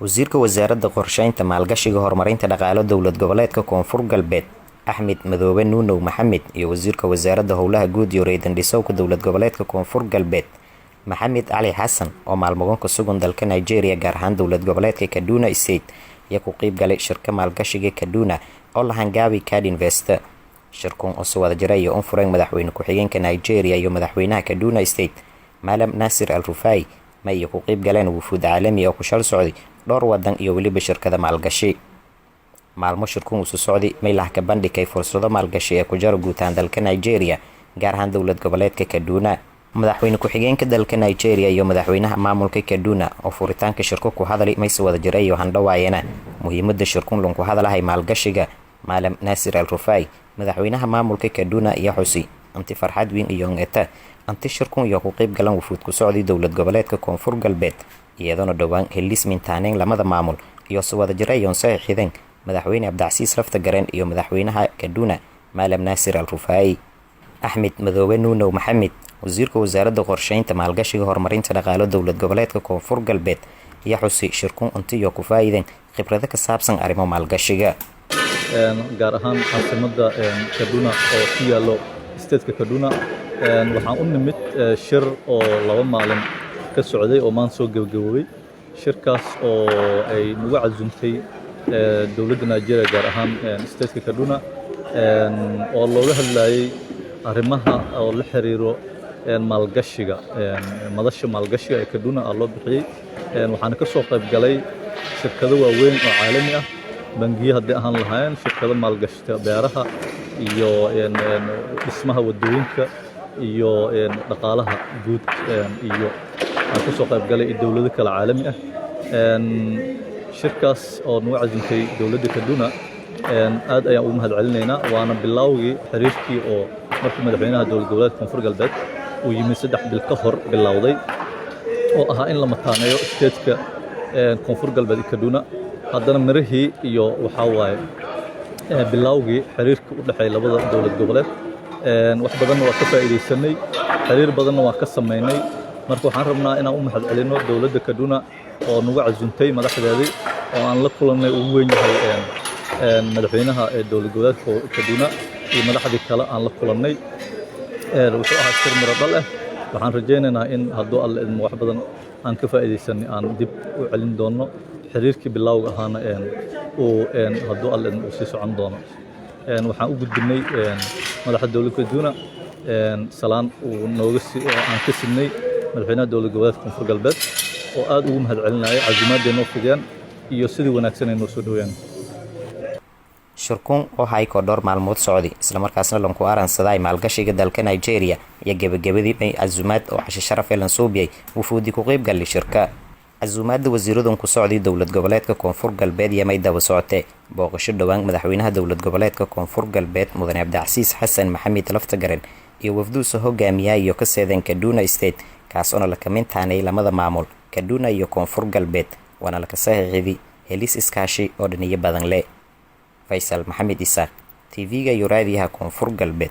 Wasiirka Wasaaradda Qorsheynta, Maalgashiga, Horumarinta Dhaqaale Dowlad Goboleedka Koonfur Galbeed, Axmed Madoobe Nuunow Maxamed, iyo Wasiirka Wasaaradda Howlaha Guud iyo Reedan Dhisowka Dowlad Goboleedka Koonfur Galbeed, Maxamed Cali Xasan, oo maalmogon ka sugan dalka Nigeria, gaar ahaan dowlad goboleedka Kaduna State, ayaa ku qeyb galay shirka maalgashiga Kaduna oo la hangaabi Kadinvest. Shirkun oo si wada jira iyo unfureen madaxweyne ku-xigeenka Nigeria iyo madaxweynaha Kaduna State, Maalam Naasir Al Rufai, ma iyo ku qeyb galeen wufuud caalami oo ku shal socday dhowr wadan iyo weliba shirkada maalgashi. Maalmo shirkun usu socday, maylah ka bandhigay fursado maalgashi ee ku jara guutaan dalka Nigeria, gaar ahaan dowlad goboleedka Kaduna. Madaxweyne ku-xigeenka dalka Nigeria iyo madaxweynaha maamulka Kaduna oo furitaanka shirku ku hadalay mayse wada jira iyo handhawaayana muhiimada shirkun lunku hadalahay maalgashiga. Maalam Naasir Al Rufai, madaxweynaha maamulka Kaduna, iyo xusi anti farxad weyn iyo ngeta anti shirkun iyo ku qeyb galan wufuud ku socday dowlad goboleedka Koonfur Galbeed, iyadoona dhowaan helis mintaaneen lamada maamul iyo si wada jira iyoon saxiixideen madaxweyne Cabdicasiis Lafta Gareen iyo madaxweynaha Kaduna, Maalam Naasir Al Rufai. Axmed Madoobe Nuunow Maxamed, wasiirka Wasaaradda Qorsheynta, Maalgashiga, Horumarinta Dhaqaalo dowlad goboleedka Koonfur Galbeed, iyo xusi shirkun untiyo ku faa'iideen khibrado ka saabsan arrimo maalgashiga. Gaar ahaan caasimadda Kaduna oo ku yaallo stateka Kaduna, waxaan u nimid shir oo 2 maalin ka socday oo maanta soo gebagaboobay. Shirkaas oo ay nagu casuumtay dowladda Nigeria, gaar ahaan stateka Kaduna, oo looga hadlayay arrimaha oo la xiriiro maalgashiga. Madasha maalgashiga ee Kaduna aa loo bixiyey. Waxaana ka soo qayb galay shirkado waaweyn oo caalami ah, bangiyo haddii ahaan lahaayeen, shirkado maalgashta beeraha iyo dhismaha waddooyinka iyo dhaqaalaha guud, iyo aan ka soo qayb galay iyo dowlado kale caalami ah. Shirkaas oo nagu casuumtay dowladda Kaduna aad ayaan ugu mahad celinaynaa, waana bilowgii xiriirkii oo markii madaxweynaha dowlad goboleedka Koonfur Galbeed uu yimid 3 bil ka hor bilowday, oo ahaa in la mataaneeyo stateka Koonfur Galbeed iyo Kaduna. Haddana mirihii iyo waxaa waaye bilowgii xiriirka u dhexeeya labada dowlad goboleed. Wax badanna waa ka faa'iidaysanay, xiriir badanna waa ka samaynay. Marka waxaan rabnaa inaan u mahad celinno dowladda Kaduna oo nagu casuumtay, madaxdeedii oo aan la kulannay, ugu weyn yahay madaxweynaha ee dowlad goboleedka Kaduna iyo madaxdii kale aan la kulannay. Wuxuu ahaa shir miro dhal ah. Waxaan rajaynaynaa in hadduu Alle idmo wax badan aan ka faa'iidaysanay, aan dib u celin doonno xiriirkii bilowga ahaana, uu hadduu Alle idmo uu sii socon doono. Waxaan u gudbinay madaxda dowladda Kaduna salaan uu nooga si aan ka sidnay madaxweynaha dowlad goboleedka Koonfur Galbeed, oo aad ugu mahad celinaya casuumaadday noo fidiyaan iyo sidii wanaagsan ay noo soo dhoweeyaan. Shirkun oo hayko dhowr maalmood socday, islamarkaasna lanku aransaday maalgashiga dalka Nigeria, iyo gebagabadii may casuumaad oo casho sharaf ee lansuubiyay wufuudi ku qeyb galay shirka. Casuumaadda wasiiradan ku socday dowlad goboleedka Koonfur Galbeed iyo may daba socotee booqasho dhowaan madaxweynaha dowlad goboleedka Koonfur Galbeed, mudane Cabdicasiis Xasan Maxamed Laftagaren, iyo wafduusa hogaamiyaha iyo ka seedeen Kaduna State, kaas oona la kamintaanay lamada maamul Kaduna iyo Koonfur Galbeed, waana laka saxiixidi helis iskaashi oo dhaniyo badan leh. Faysal Maxamed Isaaq, TV-ga iyo raadiyaha Koonfur Galbeed.